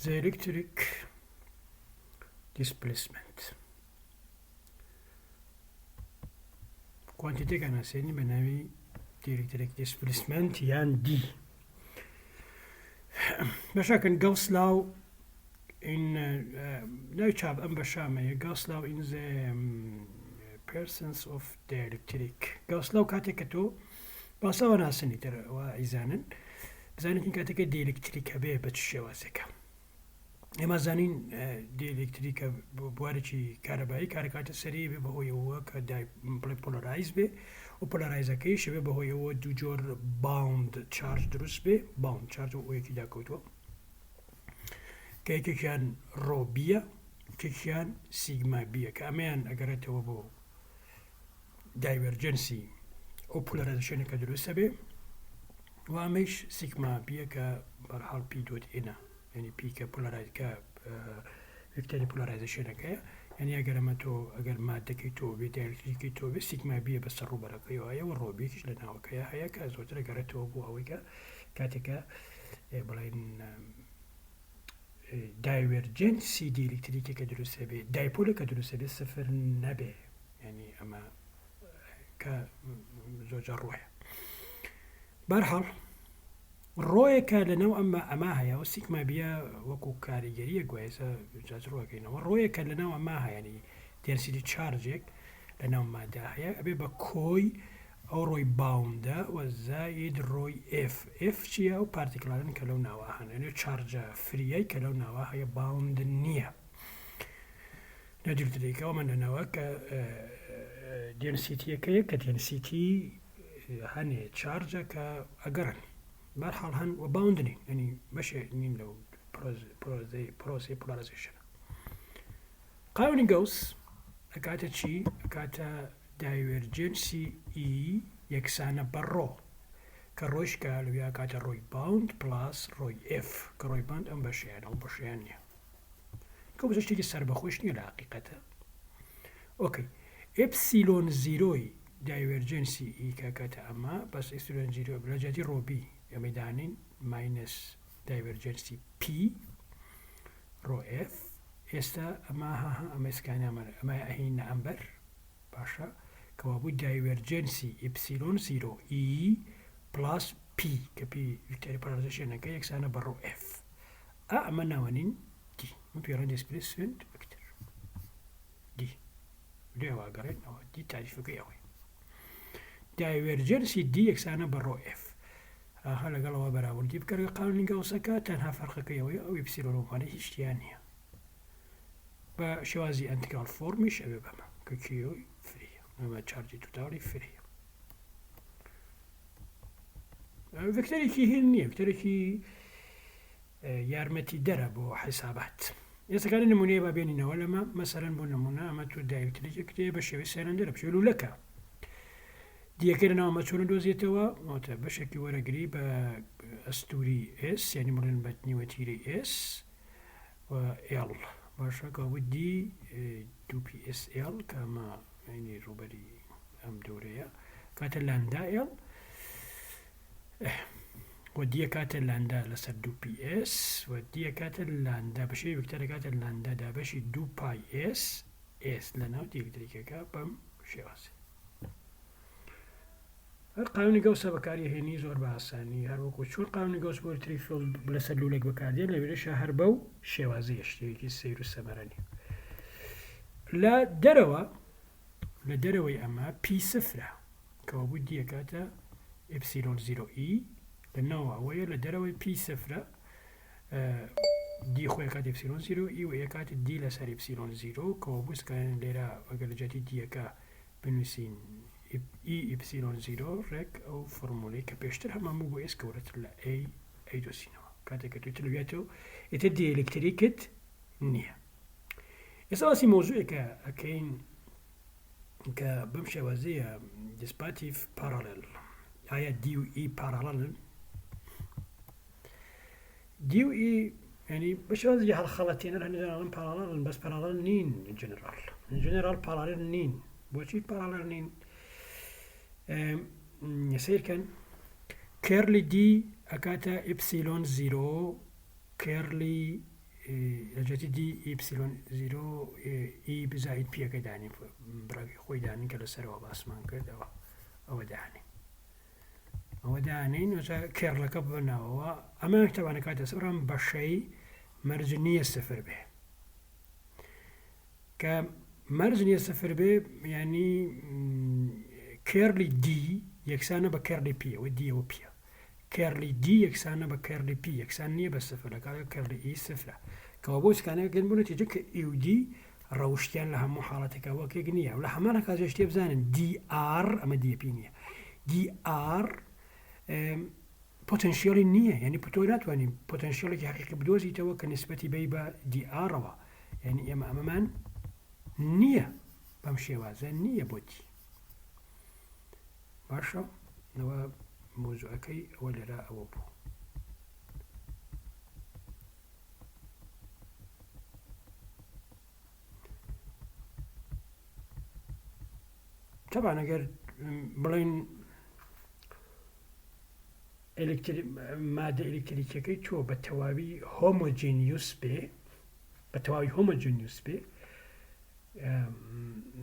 The electric displacement quantity ێک ئەناسێنی بە ناوی dielectric displacement یان D بەشەکەن Gauss law in ناوی چاپ ئەم بەشامەیە Gauss law in the presence of dielectric Gauss law کاتێک کە تۆ باسەوە ناسنی تر ئیزانن بزانین کاتێکە dielectric هەبێ بە چ شێوازێکە ئێمە زانین dielectric ە بوارێکی کارەبایی کارەکاتە سەری بێ بەهۆیەوە کە بڵێ polarize بێ و polarize ەکەی شەبێ بەهۆیەوە دوو جۆر bound charge دروست بێ bound charge و ئەویەکی داکەوتووە کە یەکێکیان rho B یە یەکێکیان sigma B یە کە ئەمەیان ئەگەڕێتەوە بۆ divergence ی ئەو polarization ە کە دروستە بێ و ئەمەیش sigma B یە کە بەرحاڵ P dot n ە یعنی P کە polarize کە vector ی polarization ەکەیە یعنی ئەگەر ئەمە تۆ ئەگەر مادەکەی تۆ بێ dielectric ەکەی تۆ بێ sigma B یە بەسەر ڕووبەرەکەیەوە هەیە و rho B یەکیش لە ناوەکەیە هەیە کە زۆرتر ئەگەڕێتەوە بۆ ئەوەی کە کاتێکە بڵێن divergence ی dielectric ێکە دروست بێ dipole ێکە دروست بێ سفر نەبێ ینی ئەمە کە زۆرجار ڕۆیە بەرحاڵ ڕۆیەکە لەناو ئەمە ئەما هەیە و sigma B یە وەکو کاریگەریە گوایسە جاجڕۆکەینەوە ڕۆیەکە لەناو ئەما هەیەنی density charge ێک لەناو مادە هەیە ئەبێ بە کۆی ئەو rho ی bound ە و زائید rho ی F F چییە ئەو particle انەن کە لەو ناوە هەن یعنی charge ە free یەی کە لەو ناوە هەیە bound نییە نەدیرتریکەوە من لەناوە کە density یەکەیە کە density هەنێ charge ە کە ئەگەڕن بەرحاڵ هەن و bound نین ینی بەشێک نین لەو پرۆسەی polarization قانونی گەوس ئەکاتە چی؟ ئەکاتە divergence ی E یەکسانە بە rho کە rho یش کە لەویا ئەکاتە rho ی bound plus rho ی F کە rho ی bound ئەم بەشەیان ئەو بەشەیان نییە کە بەشە شتێکی سەربەخۆش نییە لە حقیقەتە okay epsilon zero ی divergence ی E کە کاتە ئەمە بەس epsilon zero لە جیاتی rho B ئەمەی دانین minus divergence ی P rho F ئێستا ئەمە ها ها ئەمە سکانیامە ئەمە ئەهینە ئەمبەر باشە کەوابوو divergence ی epsilon zero E plus P کە P vector ی polarization ەکە یەکسانە بە rho F ئا ئەمە ناوەنین D من پێڕێن displacement vector D لێوە گەڕێنەوە D تاریفەکەی ئەوەی divergence ی D یەکسانە بە rho F ئاها لەگەڵەوە بەراوردی بکەرە قانونی گەوسەکە تەنها فەرقەکەی ئەوەیە ئەو ئیپسیلۆن وانە هیچ تیا نییە بە شێوازی integral form یش ئەوێ بەمە کە Q free یە ئەمە charge ی total ی free یە vector ێکی هین نییە vector ێکی یارمەتی دەرە بۆ حیسابات ئێستەکانی نمونەیە با بێنینەوە لەمە مەسەرەن بۆ نمونە ئەمە تۆ dielectric ێک بە شێوەی سێرەندەرە بە شێوەی لولەکە D یەکەی لە ناومە چۆن دۆزێتەوە واتە بەشێکی وەرەگری بە ئەستوری S یعنی بڵێن بە نیوەتیرەی S و L باشە کە بوو D دوو P S L کە ئەمە ینی ڕووبەری ئەم دەورەیە کاتە lambda L و D کاتە lambda لەسەر دوو P S و D کاتە lambda بەشەوەی vector ەکاتە lambda دابەشی دوو pi S S لە ناو dielectric ەکە بەم شێوازە هەر قانونی گەوسە بەکاری هێنی زۆر بە ئاسانی هەر وەکو چۆن قانونی گەوس بۆ electric field لەسەر لولێک بەکاردێن لەوێشە هەر بەو شێوازەیە شتێکی سەیر و سەمەرە نیە لە دەرەوە لە دەرەوەی ئەمە P سفرە کەوابوو D ئەکاتە epsilon zero E لە ناوە ئەوەیە لە دەرەوەی P سفرە D خۆی کات epsilon zero E و ئەکات D لەسەر epsilon zero کەوابوو سکایەن لێرە ئەگەر لە جیاتی D یەکە بنووسین E epsilon zero ڕێک ئەو فۆرمۆلەی کە پێشتر هەمان بوو بۆ S گەورەتر لە A ئەیدۆزینەوە کاتێک کە توی تلویاتەوە ئیتر dielectric ت نییە ئێستا باسی مەوزوعێکە ئەکەین کە بەم شێوازەیە dissipative parallel ئایا D و E parallel ن D و E ینی بە شێوازی هەڵخەڵەتێنەر هەندێک جار parallel ن بەس parallel نین general general parallel نین بۆچی parallel نین سیرکەن curl ی D ئەکاتە epsilon zero curl ی لە جیاتی D epsilon zero E بزائید P یەکە دانین، بڕەکەی خۆی دانین کە لەسەرەوە باسمان کرد، ئەوە ئەوە دانین، ئەوە دانین وەجا curl ەکە بە ناوەوە. ئەمە تەوانە کاتە سەرم بەشەی مەرج نییە سفر بێ، کە مەرج نییە سفر بێ یعنی curl ی D یەکسانە بە curl ی P، ئەوە D ەوە P یە. curl ی D یەکسانە بە curl ی P، یەکسان نییە بە سفر، لە کاتێک curl ی E سفرە. کەوا بۆ سکانەکە گەن بۆ نەتیجە کە E و D ڕەوشتیان لە هەموو حاڵەتێکا وەک یەک نییە. و لە هەمان کاتیش شتێ بزانن D R، ئەمە D P نییە، D R potential ی نییە، یعنی تۆ ناتوانانی potential ێکی حقیقی بدۆزیتەوە کە نسبەتی بی بە D R ەوە، یعنی ئێمە ئەمەمان نییە، بەم شێوازە نییە بۆ D. باشە ئەوە مەوزوعەکەی ئەوە لێرە ئەوە بوو. طبعا ئەگەر بڵێن مادە ئەلکتریکیەکەی تۆ بە تەواوی homogeneous بێ، بە تەواوی homogeneous بێ،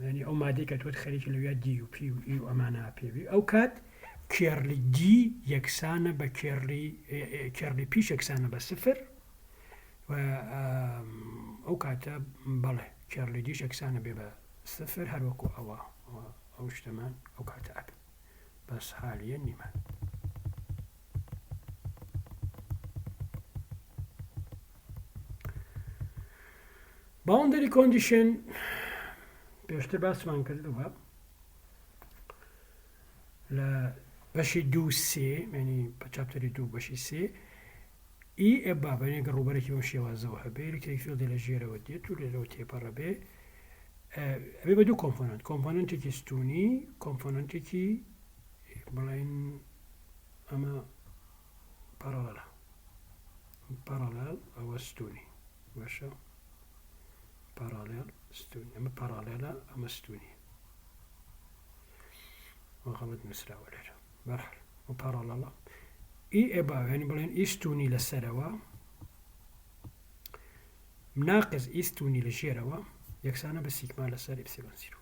یانی ئەو مادەی کە تۆت خەریکی لەویا D و P و E و ئەمانە پێوی، ئەو کات curl ی D یەکسانە بە curl ی curl ی P ش یەکسانە بە سفر و ئەو کاتە بەڵێ curl ی D ش یەکسانە بێ بە سفر، هەروەکو ئەوە ئەو شتەمان ئەو کاتە ئەبێ، بەس حالیە نیمان. Boundary condition پێشتر باسمان کردووە لە بەشی دوو سێ، ینی بە chapter ی دوو بەشی سێ. ئی ئێ بابەنێک ڕووبەرێکی بەم شێوازەوە هەبێ، electric field ی لە ژێرەوە دێت و لێرەوە تێپەڕە بێ، ئەبێ بە دوو component، component ێکی ستونی، component ێکی بڵێن ئەمە parallel ە، parallel ئەوە ستونی، باشە parallel ستونی، ئەمە parallel ە ئەمە ستونی، غەڵەت نووسراوە لێرە، بەرحال و parallel ە. ئی ئێ باوێنی بڵێن ئی ستونی لەسەرەوە ناقس ئی ستونی لە ژێرەوە یەکسانە بە سیگما لەسەر epsilon zero،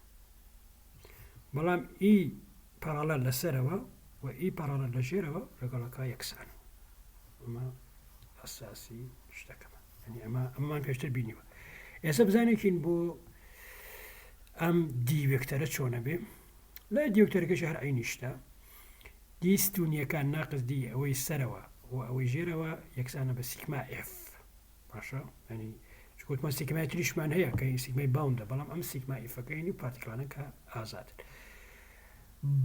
بەڵام ئی parallel لەسەرەوە و ئی parallel لە ژێرەوە لەگەڵەکە یەکسان. ئەمە ئەساسی شتەکەمە، یعنی ئەمە ئەمەمان پێشتر بینیوە. ئێستا بزانێکین بۆ ئەم D vector ە چۆنە بێ. لە D vector ەکەش هەر عینی شتە، D ستونیەکان ناقس D ئەوەی سەرەوە و ئەوەی ژێرەوە یەکسانە بە sigma F. باشە ینی چکوتمان سیگمای تریشمان هەیە کە سیگمای bound ە، بەڵام ئەم sigma F ەکەی و particle انە کە ئازادن.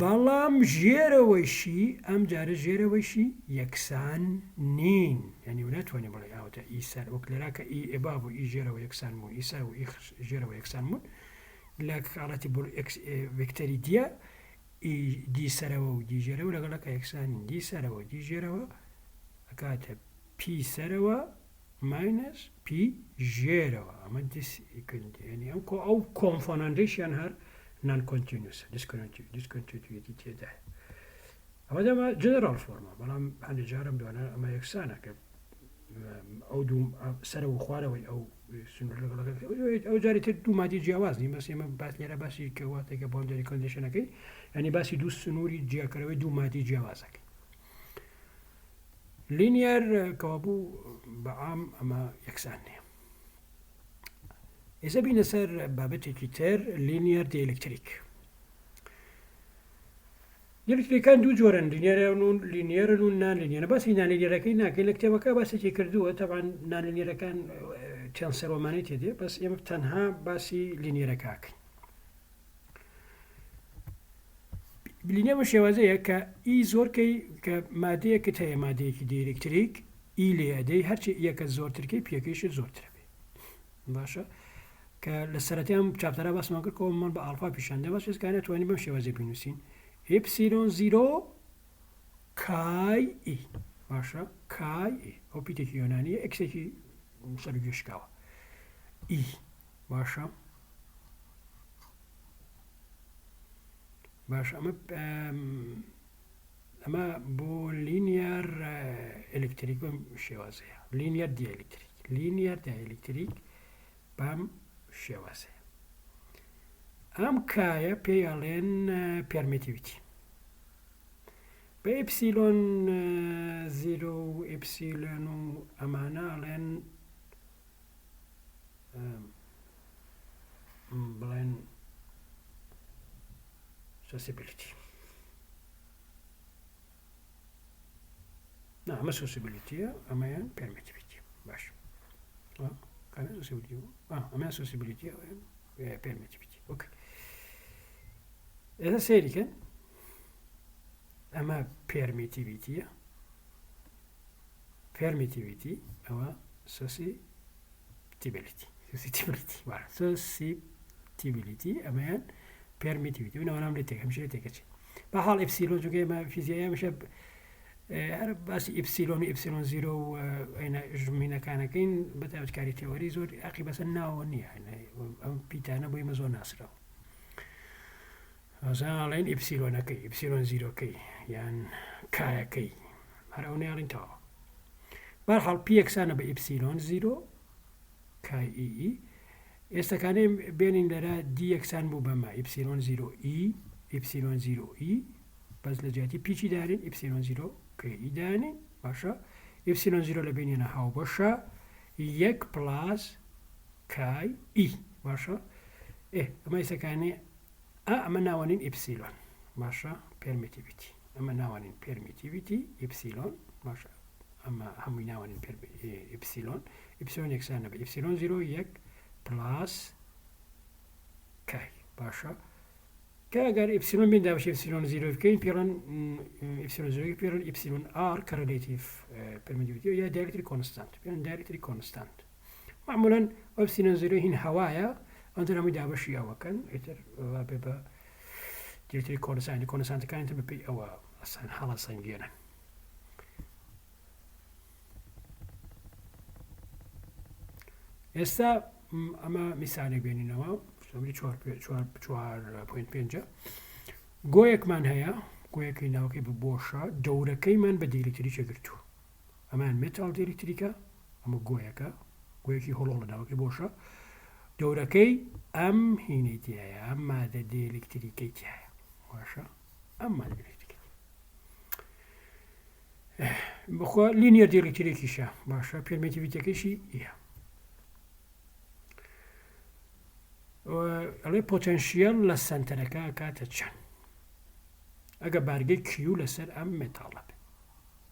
بەڵام ژێرەوەیشی ئەم جارە ژێرەوەیشی یەکسان نین، یعنی و ناتوانێت بڵێ ئاوتە ئی سەر وەک لێرا کە ئی ئێبا بوو ئی ژێرەوە یەکسان بوون، ئی سەر و ئی ژێرەوە یەکسان بوون. لە حاڵەتی بۆ ئێکس vector ی D یە ئی D سەرەوە و D ژێرەوە لەگەڵەکە یەکسانین، D سەرەوە D ژێرەوە ئەکاتە P سەرەوە minus P ژێرەوە. ئەمە dis یعنی ئەم کۆ ئەو component یشیان هەر non continuous discontinuity تێدایە. ئەمە دەمە general form ە، بەڵام هەندێک جارم دوانە ئەمە یەکسانە کە ئەو دوو سەرەوە و خوارەوەی ئەو سنوور لەگەڵەکە ئەو جاری تر دوو مادی جیاواز نین، بەس ئێمە باس لێرە باسی کە واتێکە boundary condition ەکەی، ینی باسی دوو سنووری جیاکەرەوەی دوو مادی جیاوازەکەی linear کەوابوو بەعام ئەمە یەکسان نییە. ئێستا بینە سەر بابەتێکی تر، linear dielectric. dielectric ەکان دوو جۆرن، linear ن و linear ن و non linear ە. باسی non linear ەکەی ناکەین، لە کتێبەکە باسێکی کردووە. تەبعەن non linear ەکان tensor ۆمانەی تێدێ، بەس ئێمە تەنها باسی linear ەکە linear بە شێوازەیە کە ئی زۆرکەی کە مادەیەکت هەیە، مادەیەکی dielectric ئی لێ ئەدەی، هەرچی یەکە زۆرترکەی P یەکەیشت زۆرترە بێ. باشە کە لە سەرەتای ئەم chapter ە باسمان کرد کۆمان بە ئاڵفا پیشان دەبەس ئێسکانە توانی بەم شێوازە بینوسین epsilon zero chi e. باشە chi e ئەو پیتێکی یۆنانیە ئێکسێکی سەر و گوێ شکاوە e. باشە باش ئەمە ئەمە بۆ linear electric بەم شێوازەیە، linear dielectric. linear dielectric بەم شێوازەیە. ئەم K یە پێی ئەڵێن permittivity. بە epsilon zero و ئێپسیلۆن و ئەمانە ئەڵێن بڵێن susceptibility نا ئەمە susceptibility یە ئەمەیان permittivity باش susceptibility ئەمە susceptibility permittivity okay ئێستا سەیریکەن ئەمە permittivity یە permittivity ئەوە susceptibility susceptibility susceptibility ئەمەیان permittivity و ناوانام لێ تێک هەمیشە تێکەچێت بە حاڵ ئپسیلۆن چونکە ئێمە فیزیای هەمیشە هەر باسی epsilon و epsilon zero و ئەینا ژمینەکانەکەین بە تایبەت کاری تێوەری زۆر ئەقی بەسەر ناوە نییە ئەم پیتانە بۆ ئێمە زۆر ناسراوە ئەڵێن epsilon ەکەی epsilon zero کەی یان کایەکەی هەر ئەو نیاڵین تەواو بەرحاڵ P یەکسانە بە epsilon zero chi e ئی ئێستەکانەی بێنین لەرە D یەکسان بوو بەمە epsilon zero E epsilon zero E بەس لە جیاتی P چی دانین epsilon zero K E دانین باشە epsilon zero لە بینیانە هاوبەشە یەک plus chi E باشە ئێ ئەمە ئێستەکانێ ئا ئەمە ناوەنین ئیپسیلۆن باشە permittivity ئەمە ناوەنین permittivity epsilon باشە ئەمە هەمووی ناوەنین epsilon epsilon یەکسانە بە epsilon zero یەک plus chi باشە کە ئەگەر ئیپسیلۆن بین دابش epsilon zero بکەین پێڵەن epsilon zero پێڵەن epsilon R کە relative permittivity یا dielectric constant پێڵەن dielectric constant معمولا epsilon zero هین هەوایە ئەوتر هەمووی دابەشی ئەوەکەن ئیتر بێ بە dielectric constant constant ەکانی تر بەپێی ئەوە ئەسان حاڵە سەنگێنن. ئێستا ئەمە میسالێک بێنینەوە چوار پێنجە گۆیەکمان هەیە گۆیەکەی ناوکەی بە بۆشە دەورەکەیمان بە dielectric ە گرتووە ئەمان metal dielectric ە ئەمە گۆیەکە گۆیەکی hollow لە ناوەکەی بۆشە دەورەکەی ئەم هینەی تایە ئەم مادە dielectric ەی تایە باشە ئەم مادە dielectric ەی بخوا linear dielectric یشە باشە permittivity ەکەشی یە ئەڵێ potential لە سنتەرەکە کاتە چەند ئەگە بارگەی Q لەسەر ئەم metal ە بێ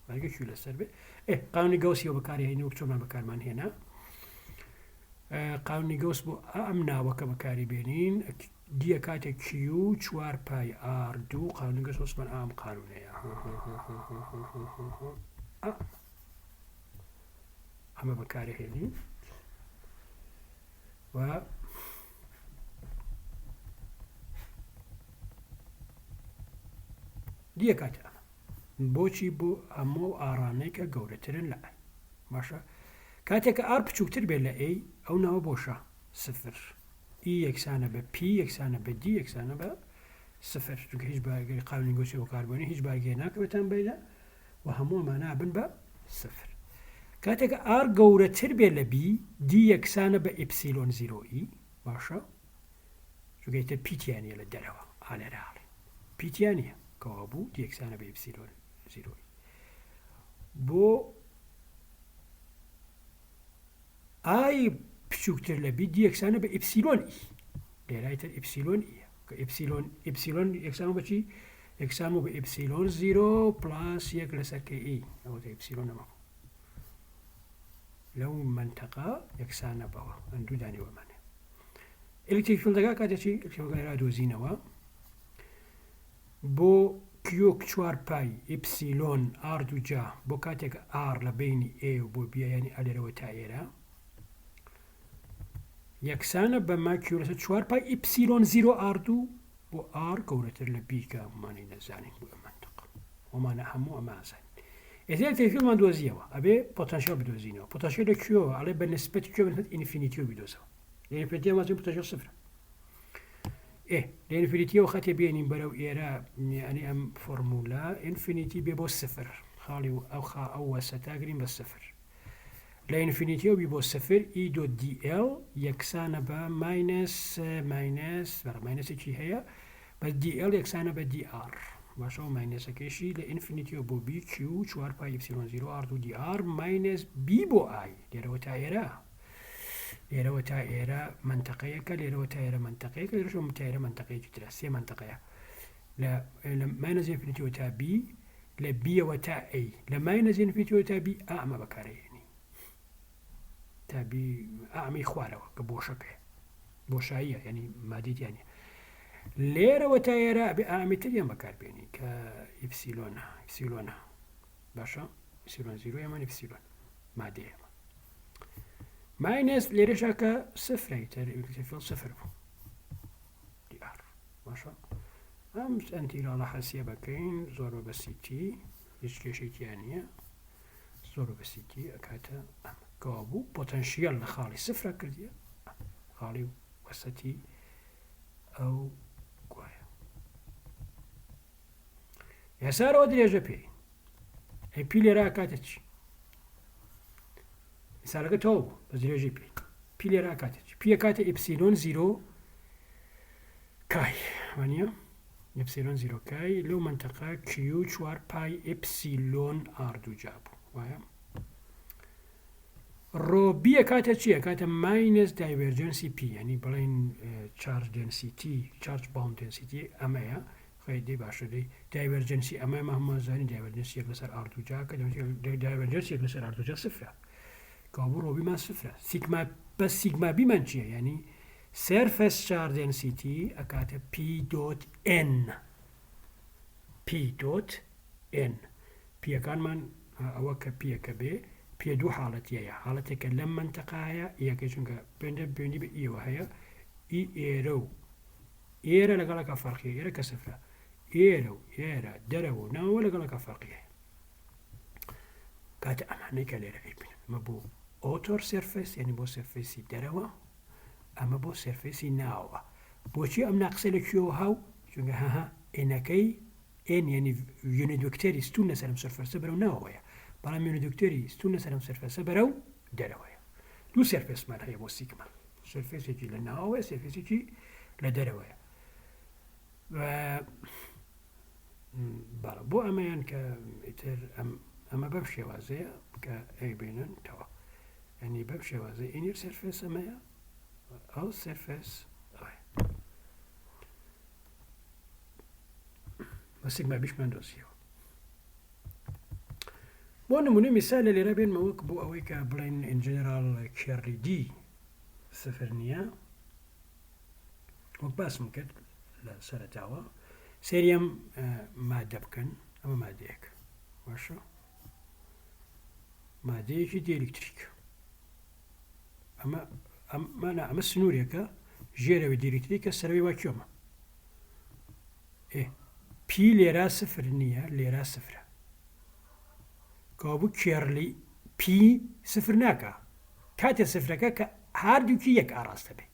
بارگەی Q لەسەر بێ ئێ قانونی گەوسیەوە بەکاری هێنی وەک چۆمان بەکارمان هێنا قانونی گەوس بۆ ئەم ناوەکە بەکاری بێنین D ە کاتێک Q چوار pi R دوو قانونی گەوس وەسمان ئام قانونەیە ئەمە بەکاری هێنین و D ە کاتێ ئەمە بۆچی بۆ هەموو ئەو R انەی کە گەورەترن لە A باشە کاتێک کە R بچووکتر بێت لە A ئەو ناوە بۆشە سفر E یەکسانە بە P یەکسانە بە D یەکسانە بە سفر چونکە هیچ بارگەی قانونی گۆسی بەکاربێنی هیچ بارگەیە ناکەوێتان بەیدا و هەموو ئەمانە بن بە سفر کاتێک R گەورەتر بێت لە B D یەکسانە بە epsilon zero E باشە چونکە ئیتر P تیا نیە لە دەرەوە ئالێرە ئاڵێ P تیا نیە کەوابوو D یەکسانە بە epsilon zero E بۆ I بچووکتر لە B D یەکسانە بە epsilon E لێرای تر epsilon E کە epsilon epsilon یەکسان بەچی یەکسان بە epsilon zero plus یەک لەسەر K E ئەوە ئیپسیلۆن نەما لەو منتەقە یەکسانە بەوە ئەندوو دانیوەمانێ electric field ەکە کاتێ چی electric field ەکە دۆزینەوە بۆ Q چوار pi epsilon R دوو جا بۆ کاتێک R لە بینی A و بۆ B ینی ئەلێرەوە تا ئێرە یەکسانە بەمە Q لەسەر چوار pi epsilon zero R دوو بۆ R گەورەتر لە B کە ئەمانەی نەزانین بۆ منطق ئەمانە هەموو ئەمازانین ئێستا electric field مان دۆزیەوە ئەبێ پۆتەنشیال بدۆزینەوە پۆتەنشیال لە کوێوە ئەڵێ بە نسبەتی کوێ بە نسبەت infinity یەوە بیدۆزەوە لە infinity مازن پۆتەنشیال سفرە ئێ لە infinity یەوە خەتێ بێنین بەرەو ئێرە یعنی ئەم فۆرمولا infinity بێ بۆ سفر خاڵی و ئەو خا ئەو وەسەتا گرین بە سفر. لە infinity ەوە B بۆ سفر E dot dL یەکسانە بە minus minus بەڵێ minus ێکی هەیە بە dL یەکسانە بە dr باشە و minus ەکەیشی لە infinity ەوە بۆ B Q چوار pi epsilon zero R دوو dr minus B بۆ I لێرەوە تا ئێرە لێرەوە تا ئێرە منتەقەیەکە لێرەوە تا ئێرە منتەقەیەکە لێرەشەوە تا ئێرە منتەقەیەکی ترە سێ منتەقەیە لە لە minus infinity ەوە تا B لە B یەوە تا A لە minus infinity ەوە تا B ئا ئەمە بەکارەهێنی تا B ئا ئەمەی خوارەوە کە بۆشەکەیە بۆشاییە یعنی مادی تیا نیە لێرەوە تا ئێرە ئەبێ ئامی تریان بەکاربێنی کە epsilon ە epsilon ە باشە epsilon zero ئێمە epsilon مادەیە minus لێرەشا کە سفرەی تر سفر بوو dr باشە ئەم integral ە حەسیە بەکەین زۆر بە بەسیتی هیچ کێشەی تیا نییە زۆر بە بەسیتی ئەکاتە ئەم کەوابوو potential لە خاڵی سفرە کردیە خاڵی وەسەتی ئەو گوایە یاسارەوە درێژە پێی ئەی P لێرە ئەکاتە چی میسالەکە تەواو بوو بە درێژەی پێی P لێرە ئەکاتە چی P ئەکاتە epsilon zero chi وانە epsilon zero chi لەو منتەقە Q چوار pi epsilon R دوو جا بوو وایە rho B ئەکاتە چی ئەکاتە minus divergence ی P ینی بڵین charge density charge bound density ئەمەیە خۆی دەی باشە دەی divergence ی ئەمە هەموومان زانین divergence ی یەک لەسەر R دووجا کە divergence ی یەک لەسەر R دووجا سفرە کەوابوو rho B مان سفرە سیگما بەس sigma B مان چییە یعنی surface charge density ئەکاتە P dot n P dot n P یەکانمان ئەوە کە P یەکە بێ P دوو حاڵەتیەیە حاڵەتێکە لەم منتەقایە یەکەی چونکە پێندە پێوەندی بە ئیەوە هەیە ئی ئێرە و ئێرە لەگەڵەکە فەرقیە ئێرە کە سفرە ئێرە و ئێرە دەرەوە و ناوەوە لەگەڵەکە فەرقی هەیە کاتە ئەمانەی کە لێرە ئەیبینن ئەمە بۆ outer surface یعنی بۆ surface ی دەرەوە ئەمە بۆ surface ی ناوە بۆچی ئەم ناقسە لە کوێوە هاو چونکە هەها n ەکەی n یعنی unit vector ی ستون لەسەرم surface ە بەرەو ناوەیە بەڵام unit vector ی ستون لەسەرم surface ە بەرەو دەرەوەیە دوو surface مان هەیە بۆ sigma surface ێکی لە ناوەوەیە surface ێکی لە دەرەوەیە بەڵێ بۆ ئەمەیان کە ئیتر ئەمە بەم شێوازەیە کە ئەیبینن تەوا ینی بەم شێوازە inner surface ئەمەیە ئەو surface ئەوەیە بە sigma B شمان دۆزیەوە بۆ نمونە میسالە لێرە بێنمە وەک بۆ ئەوەی کە بڵێن in general curl ی D سفر نییە وەک باسم کرد لە سەرەتاوە سەیری ئەم مادە بکەن ئەمە مادەیەک باشە مادەیەکی dielectric ئەمە ئەمانە ئەمە سنوورێکە ژێرەوەی dielectric ە سەرەوەی vacuum ە P لێرا سفر نییە لێرا سفرە کەوابوو curl ی P سفر ناکا کاتێ سفرەکە کە هاردووکی یەک ئاڕاستە بێ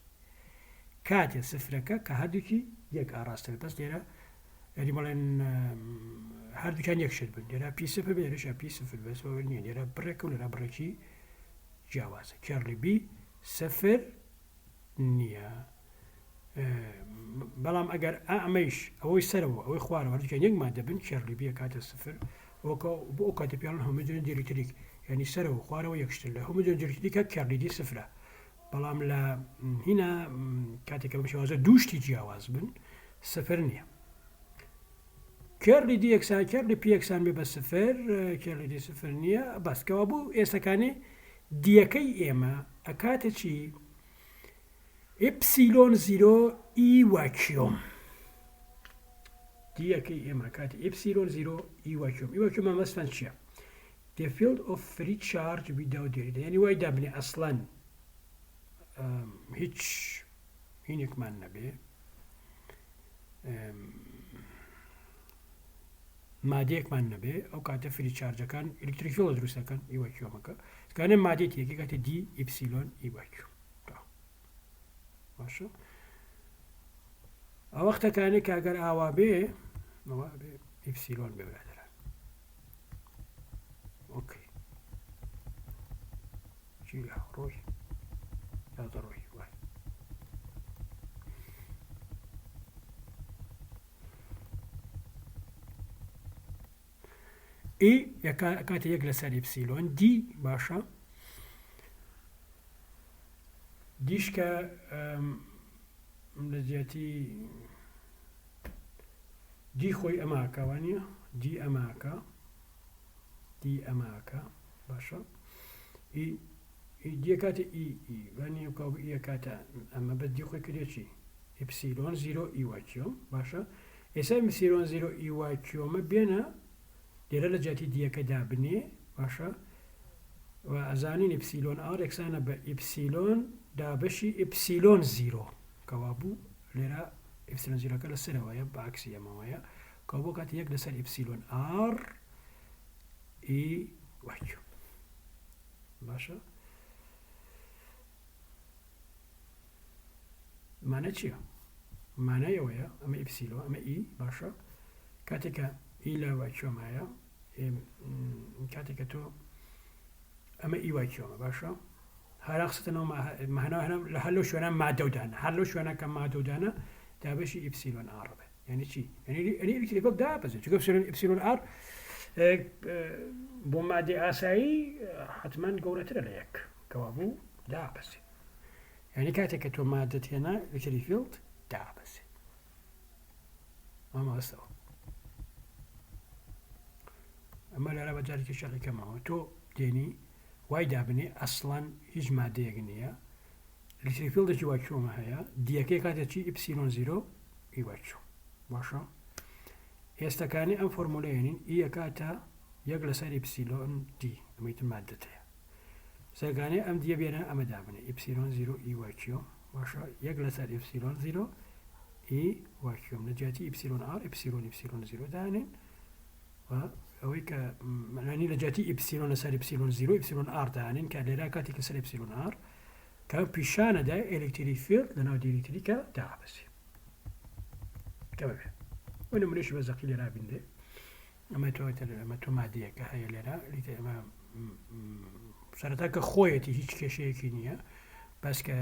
کاتێ سفرەکە کە هەردووکی یەک ئاڕاستە بێ بەس لێرە یعنی بڵێن هەردووکیان یەک شت بن لێرە P سفر بێ لێرەشە P سفر بەس ئەوە نییە لێرە بڕێکە و لێرە بڕێکی جیاوازە curl ی B سفر نییە بەڵام ئەگەر ئەمەیش ئەوەی سەرەوە ئەوەی خوارەوە هەردووکیان یەک مادە بن curl ی B ئەکاتە سفر بۆ ئەو کاتە پێڵن homogeneous dielectric یعنی سەرەوە خوارەوە یەکشتر لە homogeneous dielectric ە curl ی D سفرە بەڵام لە هینا کاتێکە بەم شێوازە دوو شتی جیاواز بن سفر نییە curl ی D یەکسان curl ی P یەکسان بێ بە سفر curl ی D سفر نییە بەسکەوە بوو ئێستەکانی D یەکەی ئێمە ئەکاتە چی epsilon zero E vacuum D یەکەی ئێمە کاتی epsilon zero E vacuum E vacuum مەبەستمان چییە؟ The field of free charge without dielectric یعنی وای دابنێ ئەسڵەن هیچ هینێکمان نەبێ مادەیەکمان نەبێ ئەو کاتە free charge ەکان electric field دروست دەکەن E vacuum ەکە کانە مادەی تێکی کاتە D epsilon E vacuum باشە ئەو وەختەکانی کە ئەگەر ئاوا بێ ئەوە بێ ئیپسیلۆن بێ برادەران okay. چی لە ڕۆی 11 ڕۆی وای. E کاتە یەک لەسەر epsilon d باشە d یش کە لە جیاتی d خۆی ئەماکە وانە d ئەماکە d ئەماکە باشە ئی d کاتە ئی ئی وانە ئی کاتە ئەمە بە d خۆی کردێ چی epsilon zero E vacuum باشە ئێستا epsilon zero E vacuum ە بێنە لێرە لە جیاتی d یەکە دابنێ باشە و ئەزانین epsilon r یەکسانە بە ئیپسیلۆن دابەشی epsilon zero کەوابوو لێرە epsilon zero کە لە سەرەوەیە بە عەکسی ئەمەوەیە کەوابوو کاتە یەک لەسەر epsilon r E vacuum باشە مانای چییە؟ مانای ئەوەیە ئەمە epsilon ئەمە E باشە کاتێک کە E لە vacuum ایە کاتێک کە تۆ ئەمە E vacuum ە باشە هەرا خستنەوە مەهنا لە هەر لەو شوێنە مادەودانە هەر لەو شوێنە کە مادەودانە دابەشی epsilon r بێ یعنی چی یعنی electric field دابەزێت چونکە epsilon r بۆ مادەی ئاسایی حتمما گەورەترە لە یەک کەوابوو دابەزێت یانی کاتێک کە تۆ مادەت هێنا electric field دابەزێ ماماستەوە ئەمە لەرا بە جارێکی شەڕی کەمەوە تۆ دێنی وای دابنێ ئەسڵەن هیچ مادەیەک نییە electric field ێکی vacuum ە هەیە d یەکەی کاتێ چی epsilon zero E vacuum باشە ئێستەکانی ئەم فۆرمولەیەنین E کاتە یەک لەسەر epsilon d ئەمەیتر مادەت هەیە سەرگانێ ئەم d یە بێنە ئەمە دابنێ epsilon zero E vacuum باشە یەک لەسەر epsilon zero E vacuum لە جیاتی epsilon r epsilon epsilon zero دانێن و ئەوەی کە معنی لە جیاتی ئیپسیلۆن لەسەر epsilon zero epsilon r دانێن کە لێرا کاتێک لەسەر epsilon r کە پیشانەدا electric field لەناو dielectric ە دابەزێ کە بەبێ و نمونەشی بە زەقی لێرا بینرێ ئەمە تۆ ئەمە تۆ مادەیەکە هەیە لێرە لیتە ئەمە سەرەتا کە خۆیەتی هیچ کێشەیەکی نییە بەس کە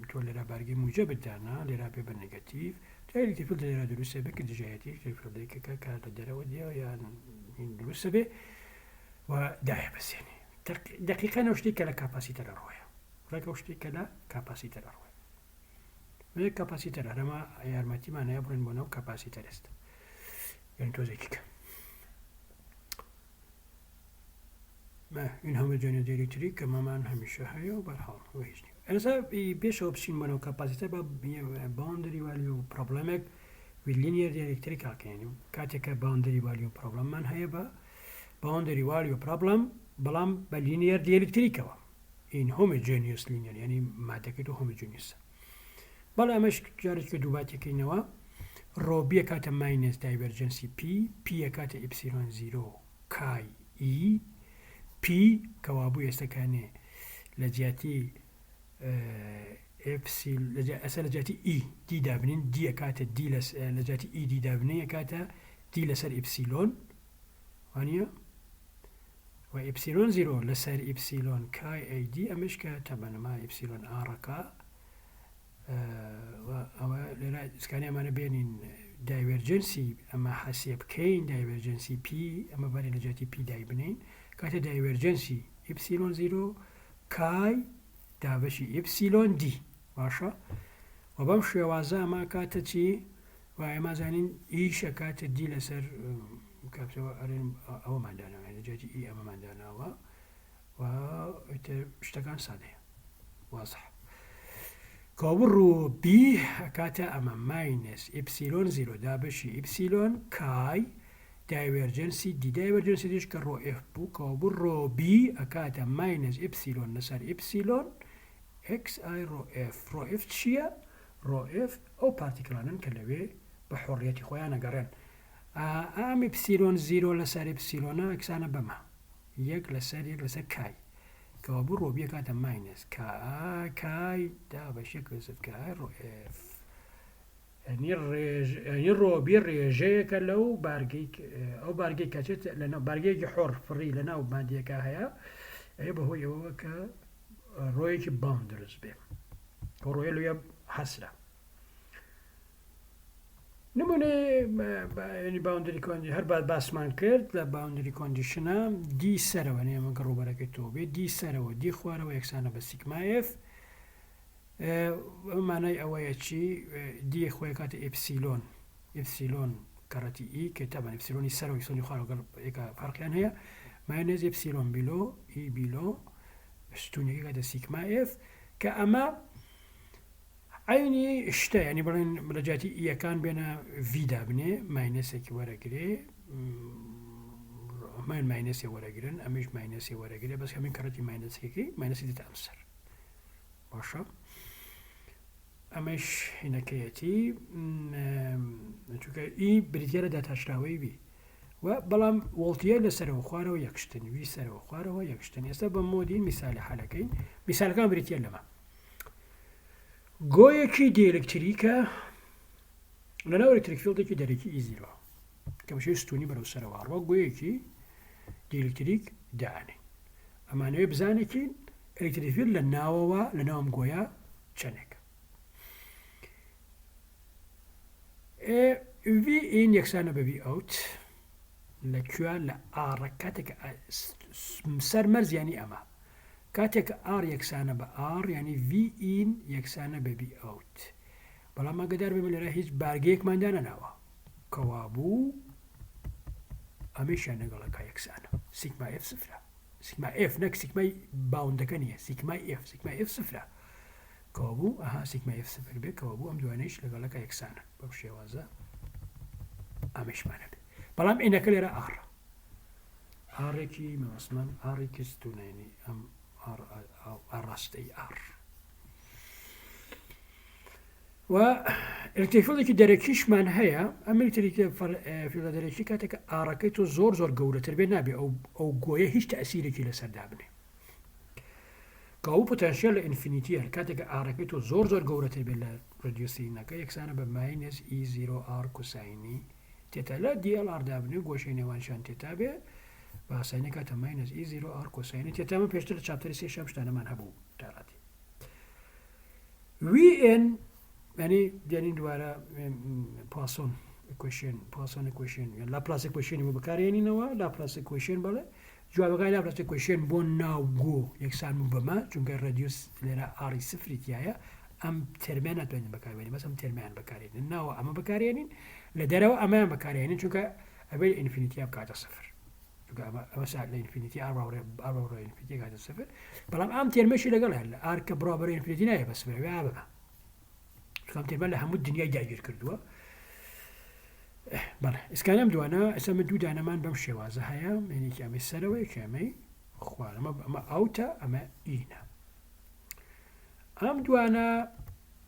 تۆ لێرە بارگەی موجەبت دانا لێرا بێ بە negative electric field لێرە دروستە بێ کە دژایەتی electric field ێکەکە کە لە دەرەوە دێ یان دروستە بێ و دایە بەسێنێ دقیقا ئەو شتێک کە لە capacitor ە ڕۆیە ڕێک ئەو شتێک کە لە capacitor ە ڕۆیە یەک capacitor هەرەما یارمەتیمان هەیە بڕین بۆ ناو capacitor ئێستا یعنی تۆزێکی کەم inhomogeneous dielectric کە مامان هەمیشە هەیە و بەرحاڵ و هیچ نیە ئێستا پێشەوە بچین بۆ ناو capacitor بە boundary value problem ێک with linear dielectric هاکەین کاتێک کە boundary value problem مان هەیە بە boundary value problem بەڵام بە linear dielectric ەوە inhomogeneous linear یعنی مادەکەی تۆ homogeneous ە بەڵێ ئەمەش جارێکە دووباتەکەینەوە rho B کاتە minus divergence ی P P کاتە epsilon zero chi e P کەوابوو ئێستەکانێ لە جیاتی ئەسە لە جیاتی e d دابنین d کاتە d لە جیاتی e d دابنێ کاتە d لەسەر ئیپسیلۆن وانە و epsilon zero لەسەر epsilon chi e d ئەمەش کە تەبەنما epsilon r ەکە ئەوە لێرە سکانی ئەمانە بێنین divergence ی ئەمە حەسێ بکەین divergence ی P ئەمە بەرێ لە جیاتی P دای بنین کاتە divergence ی epsilon zero chi دابەشی epsilon d باشە و بەم شێوازە ئەمە کاتە چی و ئێمە زانین ئیشە کاتە d لەسەر کاپسەوە ئەرێن ئەوەمان داناوە لە جیاتی e ئەمەمان داناوە و ئیتر شتەکان سادەیە وازح کەوابوو rho B ئەکاتە ئەمە minus epsilon zero دابەشی epsilon chi divergence ی d divergence ی d یش کە rho F بوو کەوابوو rho B ئەکاتە minus epsilon لەسەر epsilon x i rho F rho F چییە؟ rho F ئەو particle انن کە لەوێ بە حۆڕیەتی خۆیان ئەگەڕێن ئەم epsilon zero لەسەر epsilon ە یەکسانە بەمە یەک لەسەر یەک لەسەر chi کەوابوو rho B ئەکاتە minus کا chi دابەش یەک لەسەر chi rho F یعنی ڕێژ یعنی rho B ڕێژەیەکە لەو بارگەی ئەو بارگەی کەچێت لەناو بارگەیەکی حۆڕ فڕی لەناو مادیەکە هەیە ئەیە بەهۆی ئەوەوە کە ڕۆیەکی باوند دروست بێ ئەو ڕۆیە لەوێ حەسرە. نمونەی boundary condi هەر باسمان کرد لە boundary condition ە D سەرەوە نێمە گە ڕووبەرەکەی تۆ بێ D سەرەوە D خوارەوە یەکسانە بە sigma F مانای ئەوەیە چی D خۆی کاتە epsilon epsilon کەڕەتی E کە تابان epsilon ی سەرەوە epsilon ی خوارەوە گەڵ یەکە فەرقیان هەیە minus epsilon below E below ستونەکە کاتە sigma F کە ئەمە عەینی شتە یانی بڵێن لە جیاتی E یەکان بێنە V دابنێ minus ێکی وەرەگرێ من minus ێ وەرەگرن ئەمیش minus ێ وەرەگرێ بەس هەمین کەڕەتی minus ەکەی minus ی دێتە ئەم سەر باشە ئەمەش هینەکەیەتی چونکە E بریتە لە داتاشراوەی V و بەڵام وڵتیە لە سەرەوە خوارەوە یەکشتن V سەرەوە خوارەوە یەکشتن ئێستا بە مۆدی میسالی حالەکەین میسالەکان بریتە لەمە گۆیەکی دیئەلکتریکە لەناو electric field ێکی دەرەکی E zero کە بە شێوەی ستونی بەرەو سەرەوە ڕۆ گۆیەکی dielectric دانێ ئەمانەوێ بزانێکین electric field لە ناوەوە لە ناوم گۆیا چەندێک V in یەکسانە بە V out لە کوێ لە R کاتێک سەر مەرزیانی ئەمە کاتێک کە R یەکسانە بە R یانی V in یەکسانە بە V out بەڵام ئاگادار بێ لێرە هیچ بارگەیەکمان دانەناوە کەوابوو ئەمەیشیان لەگەڵەکە یەکسانە sigma F سفرە sigma F نەک sigma ی bound ەکە نییە sigma ی F sigma ی F سفرە کەوابوو ئەها sigma ی F سفر بێ کەوابوو ئەم دوانەیش لەگەڵەکە یەکسانە بەم شێوازە ئەمەیشمانە بێ بەڵام N ەکە لێرە R ە R ێکی مەبەستمان R ێکی ستونێنی ئەم ئاڕاستەی R و electric field ێکی دەرەکیشمان هەیە ئەم electric field ە دەرەکی کاتێک R ەکەی تۆ زۆر زۆر گەورەتر بێ نابێ ئەو ئەو گۆیە هیچ تەسیرێکی لەسەر دابنێ کەوابوو پتەنسیەل لە infinity یە کاتێک R ەکەی تۆ زۆر زۆر گەورەتر بێت لە radius ینەکە یەکسانە بە minus E zero R cosine ی theta لە dLR دابنێ و گۆشەی نێوانیشان theta بێ بە ئاسانی کاتە minus E zero R cosine ی theta. من پێشتر لە chapter ی سێ شەم شتانەمان هەبوو تا ڕادی V in ینی دێنین دووارە Poisson equation Poisson equation Laplace equation ی بۆ بەکارێنینەوە Laplace equation بەڵێ جوابەکانی Laplace equation بۆ ناوگۆ یەکسان بوو بەمە چونکە radius لێرە R ی سفری تایە ئەم term ە ناتوانین بەکاربێنین بەس ئەم term ەیان بەکارێنین ناوە ئەمە بەکارێنین لە دەرەوە ئەمەیان بەکارێنین چونکە ئەبێت infinity یا بکاتە سفر چونکە ئەمە ئەمە سا لە infinity R باوڕێ R باوڕێ infinity کاتە سفر بەڵام ئەم term ەشی لەگەڵ هەر لە R کە بڕا بەرە infinity نایە بە سفر ئەوێ ببە چونکە ئەم term ە لە هەموو دنیای داگیر کردووە بەڵێ ئیسکان ئەم دوانە ئێستا من دوو دانەمان بەم شێوازە هەیە یەکێکی ئەمەی سەرەوە یەکی ئەمەی خوار ئەمە ئەمە out ە ئەمە in ە ئەم دوانە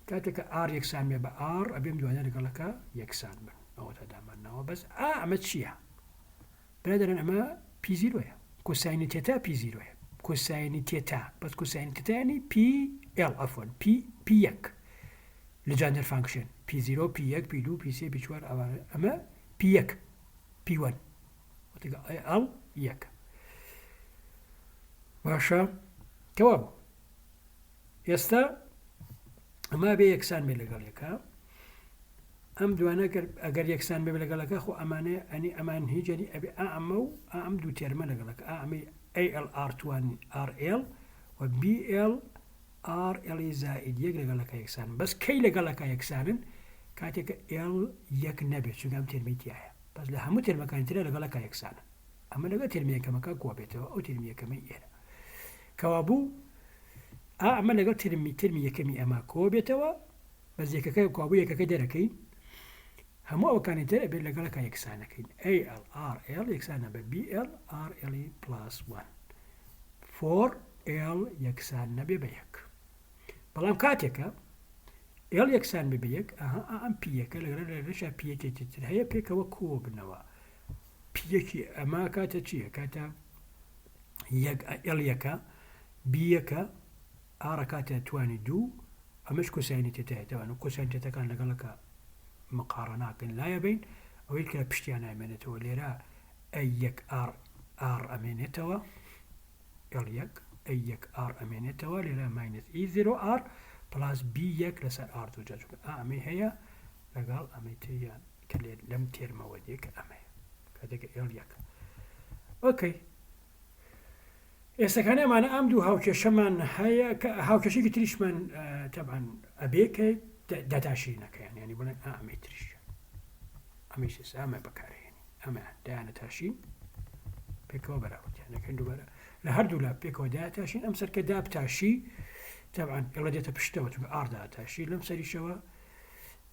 کاتێک کە R یەکسان بێ بە R ئەبێم دوانە لەگەڵەکە یەکسان بن ئەوە تا دامان ناوە بەس ئا ئەمە چییە برادەران ئەمە P zero یە cosine theta P zero یە cosine theta بەس cosine theta ینی P L عەفوەن P P یەک Legendre function P zero P یەک P دوو P سێ P چوار ئەوانە ئەمە P یەک P one L یەک باشە کەوا بوو ئێستا ئەمە بێ یەکسان بێ لەگەڵ یەکە ئەم دوانە ئەگەر یەکسان بێ لەگەڵەکە خۆ ئەمانەیە ئەنی ئەمان هیچ ئەبێ ئا ئەمە و ئا ئەم دوو term ە لەگەڵەکە ئا ئەمەی ALR توان RL و BL RL ی زائید یەک لەگەڵەکە یەکسان بەس کەی لەگەڵەکە یەکسانن کاتێک کە L یەک نەبێت چونکە ئەم term ەی تایە بەس لە هەموو term ەکانی ترە لەگەڵەکە یەکسانن ئەمە لەگەڵ term ی یەکەمەکە کۆ بێتەوە ئەو term ی یەکەمەی ئێرە کەوابوو ئا ئەمە لەگەڵ term ی term ی یەکەمی ئەمە کۆ بێتەوە بەس یەکەکە کەوابوو یەکەکە دەرەکەین هەموو ئەوەکانی تر ئەبێت لەگەڵەکە یەکسانەکەین ALRL یەکسانە بە BLRL plus 1 for L یەکسان نەبێ بە یەک بەڵام کاتێکە L یەکسان بێ بە یەک ئەها ئەم P یەکە لەگەڵ لەشا P یەکێکی تر هەیە پێکەوە کۆ بنەوە P یەکی ئەمە کاتە چییە کاتە یەک L یەکە B یەکە R کاتە توانی دوو ئەمەش cosine ی theta یە تەوان و cosine theta کان لەگەڵەکە مقاڕەناکەن لایە بین ئەوەی کە پشتیان نامێنێتەوە لێرە A یەک R R ئەمێنێتەوە L یەک. A یەک R ئەمێنێتەوە لێرە minus E zero R plus B یەک لەسەر R دووجا چونکە ئا ئەمەی هەیە لەگەڵ ئەمەی تریان کە لێ لەم term ەوە دێ کە ئەمەیە کاتێکە L یەک okay ئێستەکان ئەمانە ئەم دوو هاوکێشەمان هەیە کە هاوکێشێکی تریشمان تەبعەن ئەبێ کە داتاشینەکەیان ینی بڵێن ئا ئەمەی تریش ئەمەیش ئێستا ئەمە بەکارهێنی ئەمەیان دایانە تاشین پێکەوە بەراوردیان دەکەین دووبارە لە هەردوو لا پێکەوە داتاشین ئەم سەرکە دابتاشی تەبعەن ئێڵە دێتە پشتەوە چونکە R داتاشی لەم سەریشەوە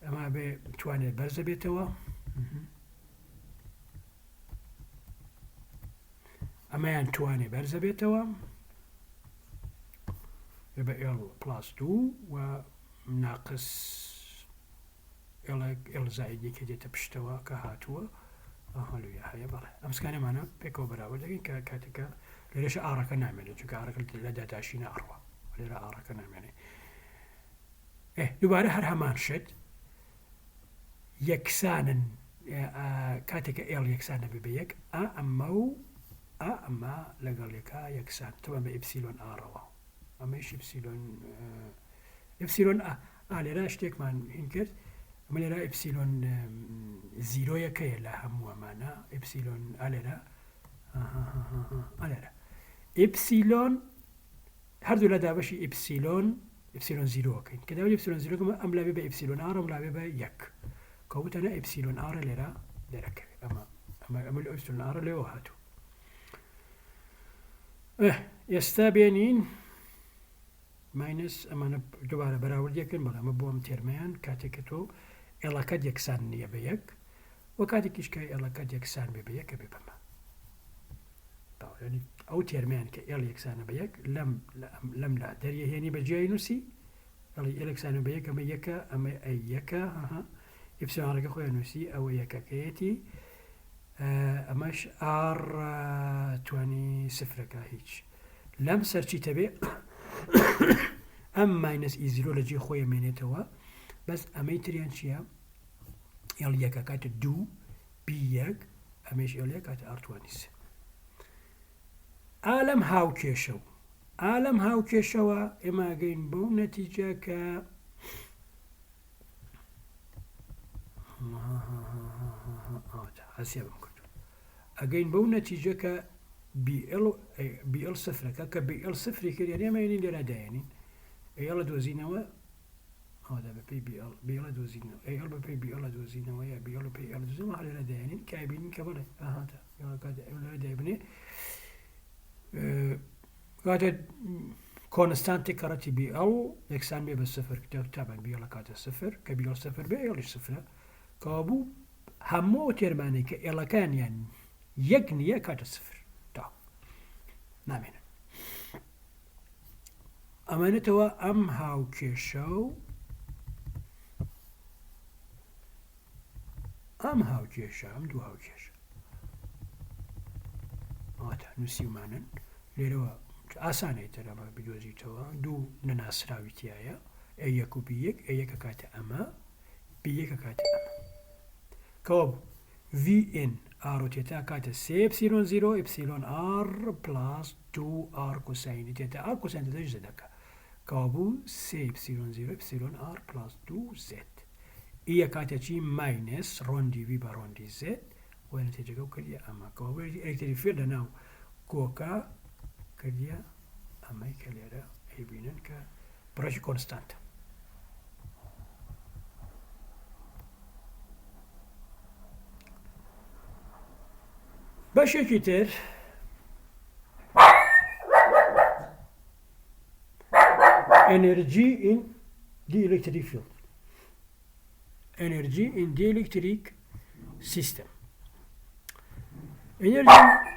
ئەمە بێ بتوانێت بەرزە بێتەوە ئەمەیان توانێ بەرزە بێتەوە بە L plus دوو و ناقس L ێک L زائید یەکێ دێتە پشتەوە کە هاتووە ئەها لویە هەیە بەڵێ ئەم سکانەمانە پێکەوە بەراورد دەکەین کە کاتێکە لێرەش R ەکە نامێنێت چونکە R ەکە لە داتاشی ناڕوە لێرە R ەکە نامێنێ ئێ دووبارە هەر هەمان شت یەکسانن کاتێکە L یەکسان نەبێ بە یەک ئا ئەمە و ئا ئەمە لەگەڵ یەکا یەکسان تەوە بە epsilon R ەوە ئەمەیش epsilon epsilon ئا ئا لێرە شتێکمان هین کرد ئەمە لێرە epsilon zero یەکەیە لە هەموو ئەمانە ئپسیلۆن ئا لێرە ئا لێرە ئپسیلۆن هەردوو لە دابەشی epsilon epsilon zero ەکەین کە داوای epsilon zero کەم ئەم لاێ بە epsilon R ئەم لاێ بە یەک کەوتەنە epsilon R لێرە دەرەکەوێت ئەمە ئەمە ئەمە لە epsilon R لێەوە هاتوو ئێستا بێنین minus ئەمانە دووبارە بەراوردێکن بەڵێ ئەمە بۆ ئەم term ەیان کاتێک کە تۆ L ەکەت یەکسان نییە بە یەک و کاتێکیش کە L ەکەت یەکسان بێ بە یەکە بێ بەمە ئەو term ەیان کە L یەکسانە بە یەک لەم لەم لا دەریەهێنی بە جیای نووسی ئەڵی L یەکسانە بە یەک ئەمە یەکە ئەمە ئەی یەکە epsilon R ەکە خۆیان نووسی ئەوە یەکەکەیەتی ئەمەش R توانی سفرەکە هیچ لەم سەر چیتە بێ ئەم minus E zero لە جێ خۆی مێنێتەوە بەس ئەمەی تریان چییە؟ L یەکە کاتە دوو B یەک ئەمەش L یەک کاتە R توانی سێ ئالەم هاوکێشە و ئالەم هاوکێشەوە ئێمە ئەگەین بەو نەتیجە کە حەسێبم کردو ئەگەین بەو نەتیجە کە BL سفرەکە کە BL سفری کرد یعنی ئێمە یعنی لێرە دایێنین L دۆزینەوە ئەودا بە پێی BL BL دۆزینەوە L بە پێی BL دۆزینەوە یا BL پێی L دۆزینەوە هەر لێرە دایێنین کە بینین کە بڵێ ئەهاتا کاتێ لێرە دایبنێ کاتێ constant ی کەڕەتی BL یەکسان بێ بە سفر تابان BL کاتە سفر کە BL سفر بێ L یش سفرە کەوابوو هەموو ئەو term انەی کە L ەکانیان یەک نییە کاتە سفر تا نامێنن ئەمانێتەوە ئەم هاوکێشە و ئەم هاوکێشە ئەم دوو هاوکێشە ئەوەتا نووسیومانن لێرەوە ئاسانەی تر ئەمە بدۆزیتەوە دوو نەناسراوی تایە A یەک و B یەک A یەکە کاتە ئەمە B یەکە کاتە ئەمە کەوا بوو VN R و theta کاتە سێ epsilon zero epsilon R plus دوو R cosine ی theta R cosine theta ش Z ەکە کەوابوو سێ epsilon zero epsilon R plus دوو Z E ئەکاتە چی minus ڕۆندی V بە ڕۆندی Z و نەتیجەکە و کردیە ئەمە کەوابوو electric field لە ناو گۆکە کردیە ئەمەی کە لێرە ئەیبینن کە بڕێکی constant ە. بەشێکی تر energy in dielectric field energy in dielectric system energy.